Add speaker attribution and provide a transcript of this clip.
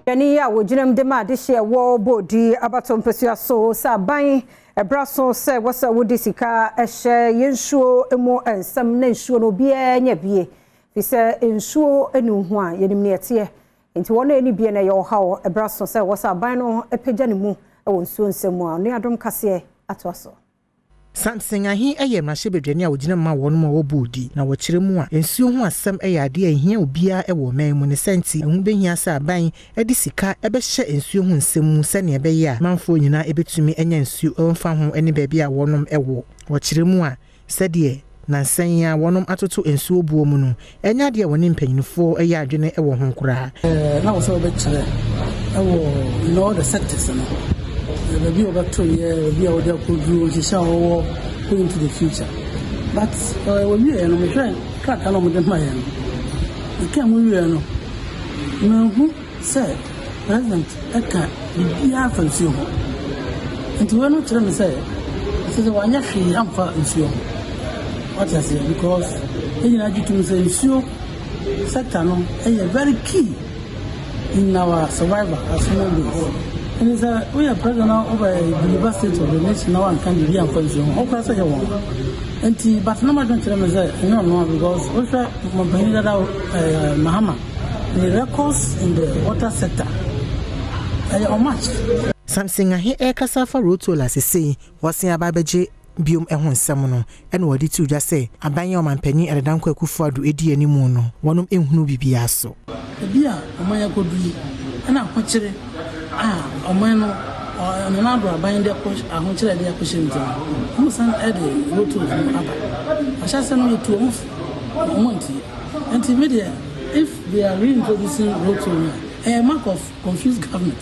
Speaker 1: Yɛne a wɔgyina mu de ma adehyeɛ wɔ Bodi abato mpasua so sɛ aban ɛbra so sɛ wɔsɛ wode sika ɛhyɛ yɛn nsuo mu nsɛm na nsuo no obiara nya bie fi sɛ nsuo ne ho a yɛnim ne ɛteɛ, nti wɔn a ɛni bie no ɛyɛ ɔhaw. Ɛbra so sɛ wɔsɛ aban no apagya ne mu wɔ nsuo nsɛm mu a ɔne Adom Kaseɛ atoa so.
Speaker 2: Samson Ahi yɛ mmarahyɛbadwani a wɔgyina ma wɔn a wɔbɔ odi na wɔkyerɛ mu a, nsuo ho asɛm yɛ adeɛ a ɛhia obiara wɔ ɔman mu. Ne sɛ nti ɛho bɛhia sɛ aban de sika bɛhyɛ nsuo ho nsɛm mu sɛnea ɛbɛyɛ a manfoɔ nyinaa bɛtumi anya nsuo mfa ho ne baabi a wɔnom wɔ. Wɔkyerɛ mu a, sɛdeɛ nansan a wɔnom atoto nsuo buo mu no, ɛnyɛ adeɛ a wɔne mpanyinfoɔ yɛ adwene wɔ ho koraa.
Speaker 3: Na wɔ sɛ wɔbɛkyerɛ ɛwɔ in all the sectors no, baabi a wɔbɛto yɛ, baabi a wɔde akɔduro nhyehyɛ a wɔwɔ going into the future. But wɔwieɛ no, mehwɛ krataa na wɔde ma yɛn no, meka mu wieɛ no, mehu sɛ President ɛka biribiara fa nsuo ho. Nti wei no kyerɛ me sɛ wanyɛ hwee amfa nsuo ho. Wate aseɛ? Because yɛn nyinaa gye tom sɛ nsuo sector no ɛyɛ very key in our survival as human beings. Ɛne sɛ woyɛ president na wobɛ deliver State of the Nation na wanka biribi amfa nsuo ho, wokora sɛ yɛ wɔn. Nti but na madwen kyerɛ me sɛ ɛnyɛ ɔno a, because wohwɛ ɔmampanyin dada Mahama ne records in the water sector, ɛyɛ ɔmatch.
Speaker 2: Samson Ahe ɛrekasa fa road toll asesei wɔsen aba abɛgye biom ho nsɛm no, ɛna wɔde to dwa sɛ aban a ɔmanpanyin Addo Dankwa Akufo-Addo edi anim no, wɔnom nhunu biribiara so.
Speaker 3: Ebi a ɔman akɔdu yi, ɛna ahokyere a ɔman no Nana Addo aban de akɔ ahokyere de akɔhyɛ nti no, wɔn san ɛde road tolls no aba. Ahyɛsɛ no yɛtu wɔn fo, wɔn ntie. Nti mi deɛ, if they are reintroducing road toll no, ɛyɛ mark of confused government.